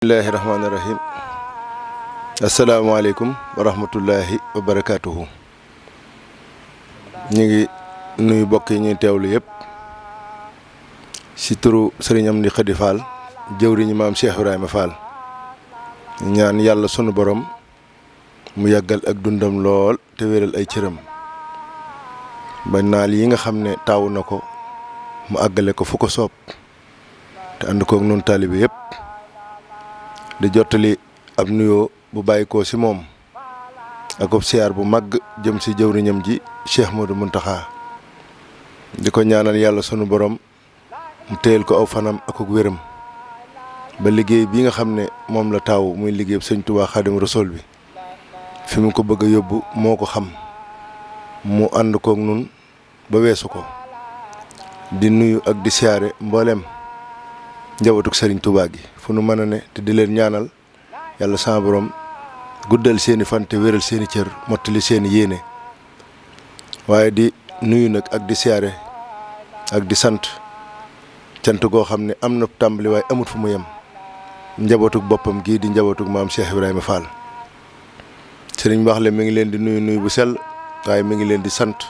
bismillahi rahmaani rahim asalaamaaleykum wa rahmatullahi wa barakaatuhu. ñu ngi nuyu mbokk yi ñuy teewlu yëpp si turu Sëriñ Amdi Xadi Fall jëwriñu maam Cheikh Ibrahima Fall ñaan yàlla sunu borom mu yàggal ak dundam lool te wéral ay cëram ba naal yi nga xam ne taawu na ko mu àggale ko fu ko soob te ànd koog noonu taalibe yëpp di jottali ab nuyoo bu bàyyi ko ci moom ak ab siyaar bu màgg jëm ci jëwriñam ji Cheikh Modou Mountakha di ko ñaanal yàlla sunu borom mu téyel ko aw fanam ak wéram ba liggéey bi nga xam ne moom la taaw muy liggéey Sëñ Tuubaa Xaadimu Rasuul bi fi mu ko bëgg a yóbbu moo ko xam mu ànd koog nun ba weesu ko di nuyu ak di siyaare mbooleem njabootuk Sëriñ Tuubaa gi fu nu mën a ne te di leen ñaanal yàlla sama borom guddal seeni fan te wéral seeni cër mottali seeni yéene waaye di nuyu nag ak di siyaare ak di sant cant goo xam ne am na tàmbali waaye amut fu mu yem njabootuk boppam gii di njabootuk maam Cheikh Ibrahima Fall sëriñ wax le mi ngi leen di nuyu bu sell waaye mi ngi leen di sant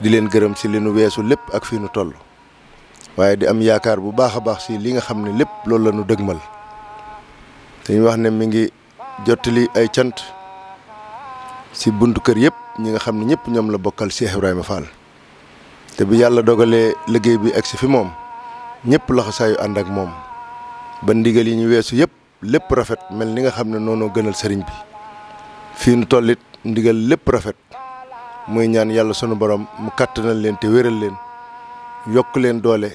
di leen gërëm ci li nu weesu lépp ak fii nu toll waaye di am yaakaar bu baax a baax ci li nga xam ne lépp loolu la nu dëgmal dañuy wax ne mi ngi jottali ay cant ci buntu kër yëpp ñi nga xam ne ñëpp ñoom la bokkal Cheikh Ibrahima Fall te bi yàlla dogalee liggéey bi agsi fi moom ñëpp laxasaayu ànd ak moom ba ndigal yi ñu weesu yëpp lépp rafet mel ni nga xam ne noonu gënal sëriñ bi fii nu tollit ndigal lépp rafet muy ñaan yàlla sunu borom mu kàttanal leen te wéral leen yokk leen doole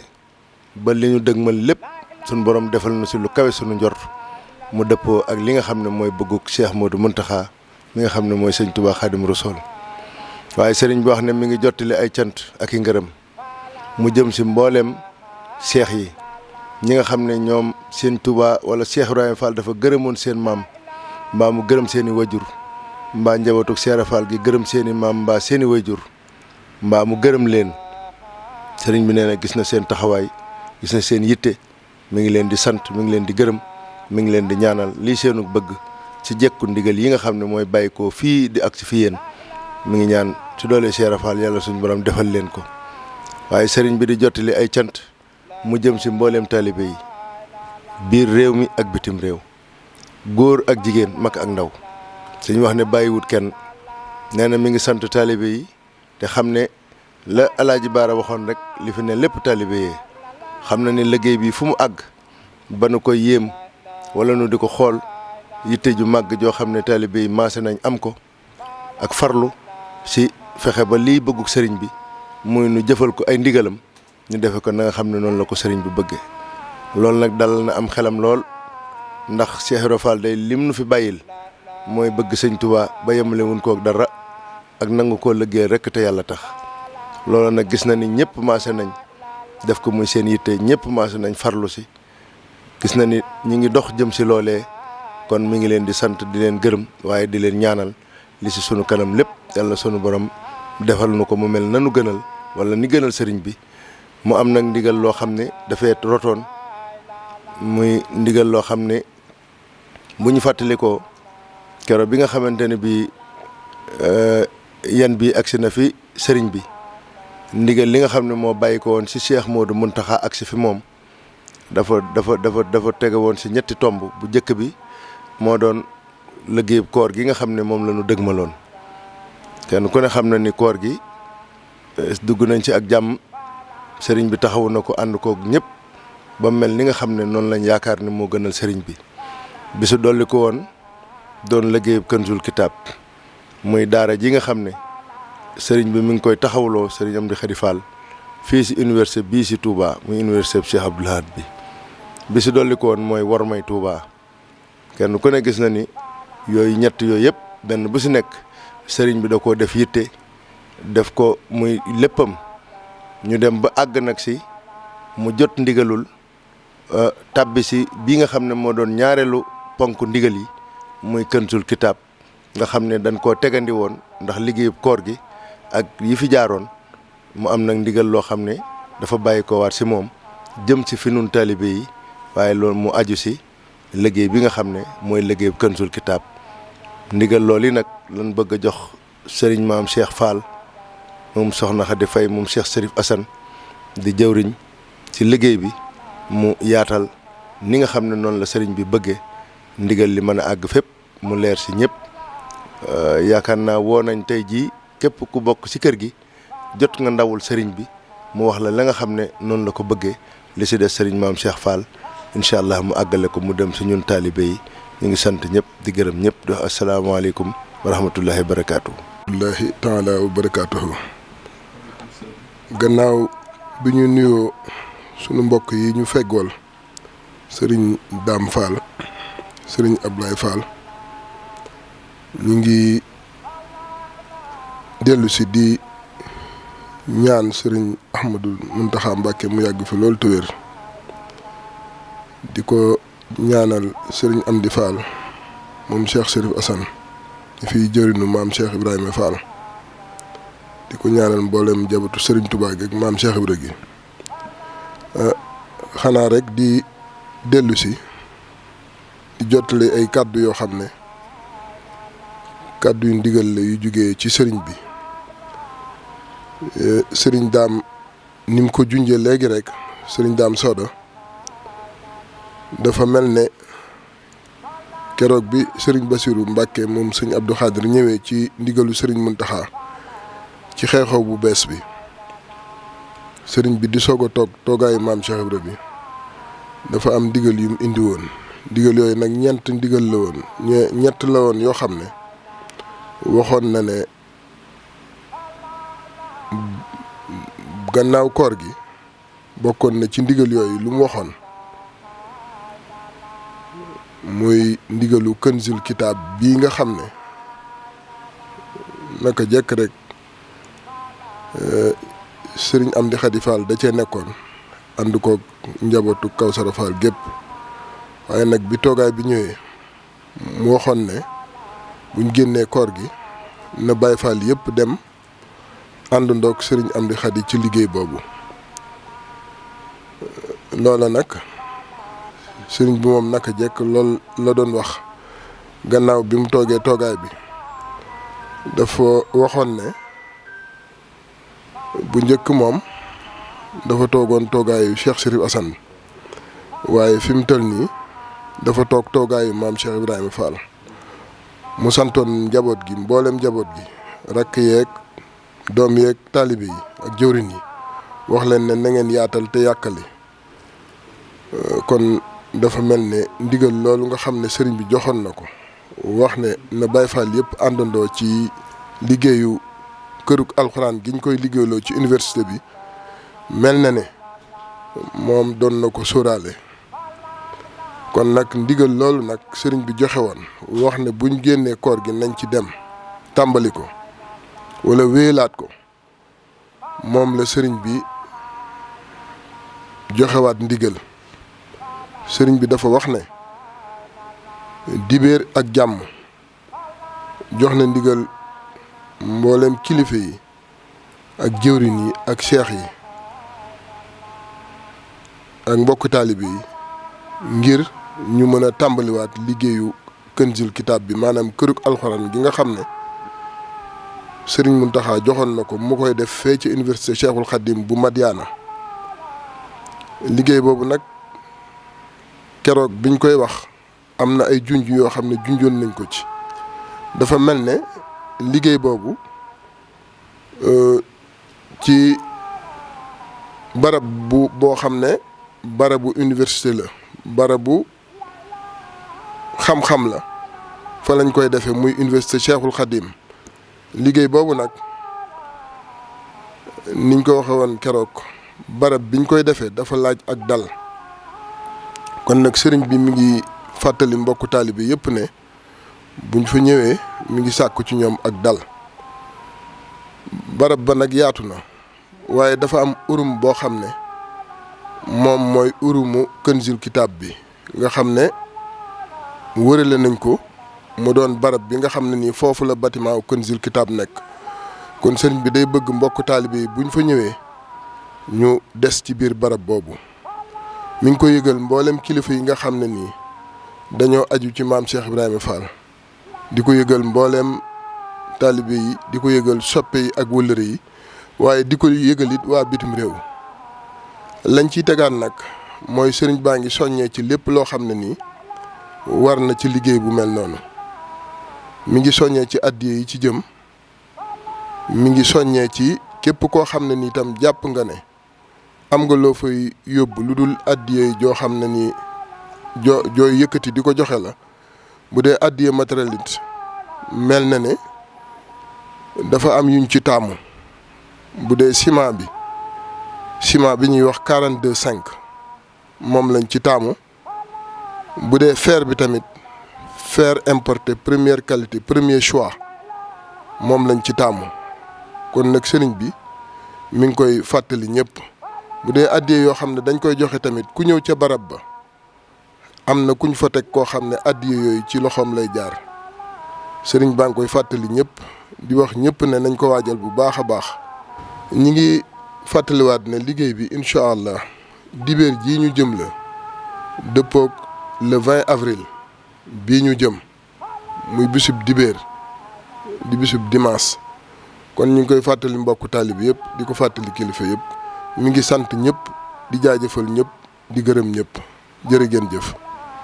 ba li ñu dëgmal lépp sunu borom defal na ci lu kawe sunu njort mu dëppoo ak li nga xam ne mooy bëgguk Cheikh Modou Mountakha mi nga xam ne mooy Sëñ Tuubaa Xaadimu Rasuul waaye sëriñ bi wax ne mi ngi jottali ay cant ak i ngërëm mu jëm ci mbooleem seex yi ñi nga xam ne ñoom Sëñ Tuubaa wala Cheikh Ibrahima Fall dafa gërëmoon seen maam mbaa mu gërëm seeni wajur mbaa njabootuk Cheikh Fall gi gërëm seeni maam mbaa seeni wajur mbaa mu gërëm leen sëriñ bi nee na gis na seen taxawaay gis na seen yitte mi ngi leen di sant mi ngi leen di gërëm mi ngi leen di ñaanal lii seenu bëgg ci jekku ndigal yi nga xam ne mooy bàyyi ko fii di ak si fi yéen mi ngi ñaan ci doole Cheikh Fall yàlla suñu borom defal leen ko waaye sëriñ bi di jottali ay cant mu jëm ci mbooleem taalibe yi biir réew mi ak bitim réew góor ak jigéen mag ak ndaw suñu wax ne bàyyiwut kenn nee na mi ngi sant taalibe yi te xam ne la Alaaji Baara waxoon rek li fi ne lépp taalibe yee xam na ne liggéey bi fu mu àgg ba nu koy yéem wala nu di ko xool yitte ju màgg joo xam ne taalibe yi maase nañ am ko ak farlu ci fexe ba liy bëgguk sëriñ bi muy nu jëfal ko ay ndigalam ñu defe ko na nga xam ne noonu la ko sëriñ bi bëggee loolu nag dal na am xelam lool ndax Cheikh Ibra Fall day lim nu fi bàyyil mooy bëgg Sëñ Tuubaa ba yemale wuñ kook dara ak nangu koo liggéey rekk te yàlla tax loolu nag gis na ni ñëpp maase nañ def ko muy seen yitte ñëpp maase nañ farlu ci gis na ni ñi ngi dox jëm ci loolee kon mi ngi leen di sant di leen gërëm waaye di leen ñaanal li ci sunu kanam lépp yàlla sunu borom defal nu ko mu mel nanu gënal wala ni gënal sëriñ bi mu am nag ndigal loo xam ne dafay rotoon muy ndigal loo xam ne bu ñu fàttalikoo keroog bi nga xamante ne bi yan bi agsi na fi sëriñ bi ndigal li nga xam ne moo bàyyi ko woon ci Cheikh Modou Mountakha agsi fi moom dafa tege woon ci ñetti tomb bu njëkk bi moo doon liggéeyub koor gi nga xam ne moom la ñu dëgmaloon kenn ku ne xam na ni koor gi dugg nañ ci ak jàmm sëriñ bi taxawu na ko ànd koog ñëpp ba mel ni nga xam ne noonu lañ yaakaar ne moo gënal sëriñ bi bisu dolli ko woon doon liggéeyub Kanzul Kitab muy daara ji nga xam ne sëriñ bi mi ngi koy taxawloo sëriñ Amdi Xadi Fall fii ci université bii ci Touba muy université Cheikh Abdoul Ahad bi bisu dolli ko woon mooy wormay Touba kenn ku ne gis na ni yooyu ñett yooyu yëpp benn bu ci nekk sëriñ bi da koo def yitte def ko muy léppam ñu dem ba àgg nag ci mu jot ndigalul tàbbi ci bii nga xam ne moo doon ñaareelu ponk ndigal yi muy Kanzul Kitab nga xam ne dañ koo tegandi woon ndax liggéeyub koor gi ak yi fi jaaroon mu am nag ndigal loo xam ne dafa bàyyi ko waat ci moom jëm ci fi nun taalibe yi waaye loolu mu aju ci liggéey bi nga xam ne mooy liggéey Kanzul Kitab ndigal loolu yi nag lan bëgg a jox sëriñ maam Cheikh Fall moom soxna Khady Faye moom Cheikh Serif Assane di jëwriñ ci liggéey bi mu yaatal ni nga xam ne noonu la sëriñ bi bëggee ndigal li mën a àgg fépp mu leer ci ñëpp yaakaar naa woo nañ tey jii képp ku bokk ci kër gi jot nga ndawul sëriñ bi mu wax la nga xam ne noonu la ko bëggee li ci des sëriñ maam Cheikh Fall incha allah mu àggale ko mu dem ci ñun taalibe yi ñu ngi sant ñëpp di gërëm ñëpp di wax asalaamaaleykum wa rahmatullahi wa barakaatuhu. Allahi taala wa barakaatuhu. Gannaaw bi ñu nuyoo sunu mbokk yi ñu feggool sëriñ Dame Fall sëriñ Ablaye Fall ñu ngi dellu si di ñaan sëriñ Ahmadou Mountakha Mbacké mu yàgg fi loolu te wér di ko ñaanal sëriñ Amdi Fall moom Cheikh Serif Assane di fiy jëriñu maam Cheikh Ibrahima Fall di ko ñaanal mboolem jabatu sëriñ Touba gi ak maam Cheikh Ibrahima gi xanaa rek di dellu si di jottali ay kàddu yoo xam ne kàddu yu ndigal la yu jugee ci sëriñ bi sëriñ Daam ni mu ko junjee léegi rek sëriñ Daam Soda dafa mel ne keroog bi sëriñ Bassirou Mbacké moom sëñ Abdou Khadir ñëwee ci ndigalu sëriñ Mountakha ci xew-xew bu bees bi sëriñ bi di soog a toogaayu maam Cheikh Ibra bi dafa am ndigal yu mu indi woon ndigal yooyu nag ñett ndigal la woon ñett la woon yoo xam ne waxoon na ne gannaaw koor gi bokkoon na ci ndigal yooyu lu mu waxoon muy ndigalu Kanzul Kitab bii nga xam ne naka jekk rek sëriñ Amdi Khady Fall da cee nekkoon ànd ko njabootu Kawsara Fall gépp waaye nag bi toogaay bi ñëwee mu waxoon ne buñ génnee koor gi na Baye Fall yëpp dem àndandoog sëriñ Amdi Khady ci liggéey boobu loola nag sëriñ bi moom naka jekk lool la doon wax gannaaw bi mu toogee toogaay bi dafa waxoon ne bu njëkk moom dafa toogoon toogaayu Cheikh Serif Assane waaye fi mu toll nii dafa toog toogaayu maam Cheikh Ibrahima Fall mu santoon njaboot gi mboolem njaboot gi rakk yeeg doom yeeg taalibe yi ak jëwrin yi wax leen ne na ngeen yaatal te yàkkali kon dafa mel ne ndigal loolu nga xam ne sëriñ bi joxoon na ko wax ne na Baye Fall yëpp àndandoo ci liggéeyu kërug alxuraan gi ñu koy liggéeyloo ci université bi mel na ne moom doon na ko sóoraale kon nag ndigal loolu nag sëriñ bi joxe woon wax ne buñ génnee koor gi nañ ci dem tàmbali ko wala wéyalaat ko moom la sëriñ bi joxewaat ndigal sëriñ bi dafa wax ne dibéer ak jàmm jox na ndigal mboolem kilifa yi ak jëwrin yi ak seex yi ak mbokk taalibe yi ngir ñu mën a tàmbaliwaat liggéeyu Kanzul Kitab bi maanaam kërug alxuraan gi nga xam ne sëriñ Mountakha joxoon na ko mu koy def fee ci université Cheikhul Khadim bu Madiana liggéey boobu nag keroog biñ koy wax am na ay junj yoo xam ne junjoon nañ ko ci dafa mel ne liggéey boobu ci barab boo xam ne barabu université la barabu xam-xam la fa lañ koy defee muy université Cheikhul Khadim liggéey boobu nag niñ ko waxee woon keroog barab biñ koy defee dafa laaj ak dal kon nag sëriñ bi mi ngi fàttali mbokku taalibe yëpp ne buñ fa ñëwee mi ngi sàkku ci ñoom ak dal barab ba nag yaatu na waaye dafa am urum boo xam ne moom mooy urumu Kanzul Kitab bi nga xam ne wërale nañ ko mu doon barab bi nga xam ne nii foofu la bâtiment Kanzul Kitab nekk kon sëriñ bi day bëgg mbokku taalibe yi buñ fa ñëwee ñu des ci biir barab boobu mi ngi ko yëgal mboolem kilifa yi nga xam ne nii dañoo aju ci maam Cheikh Ibrahima Fall di ko yëgal mbooleem taalibe yi di ko yëgal soppe yi ak wëllëre yi waaye di ko yëgal it waa bitim réew lañ ciy tegaat nag mooy sëriñ baa ngi soññee ci lépp loo xam ne nii war na ci liggéey bu mel noonu mi ngi soññee ci addiye yi ci jëm mi ngi soññee ci képp koo xam ne nii itam jàpp nga ne am nga loo fay yóbbu lu dul addiye yi joo xam ne nii jooy yëkkati di ko joxe la bu dee addiye matériel it mel na ne dafa am yuñ ci taamu bu dee ciment bi ñuy wax 42,5 moom lañ ci taamu bu dee fer bi tamit fer importé première qualité premier choix moom lañ ci taamu kon nag sëriñ bi mi ngi koy fàttali ñëpp bu dee addiye yoo xam ne dañ koy joxe tamit ku ñëw ca barab ba am na kuñ fa teg koo xam ne addiye yooyu ci loxoom lay jaar sëriñ baa ngi koy fàttali ñëpp di wax ñëpp ne nañ ko waajal bu baax a baax. ñi ngi fàttaliwaat ne liggéey bi incha allah dibéer jii ñu jëm la dëppoog le 20 avril bii ñu jëm muy bisub dibéer di bisub dimanche kon ñu ngi koy fàttali mbokku taalib yëpp di ko fàttali kilifa yëpp mi ngi sant ñëpp di jaajëfal ñëpp di gërëm ñëpp jërë ngeen jëf.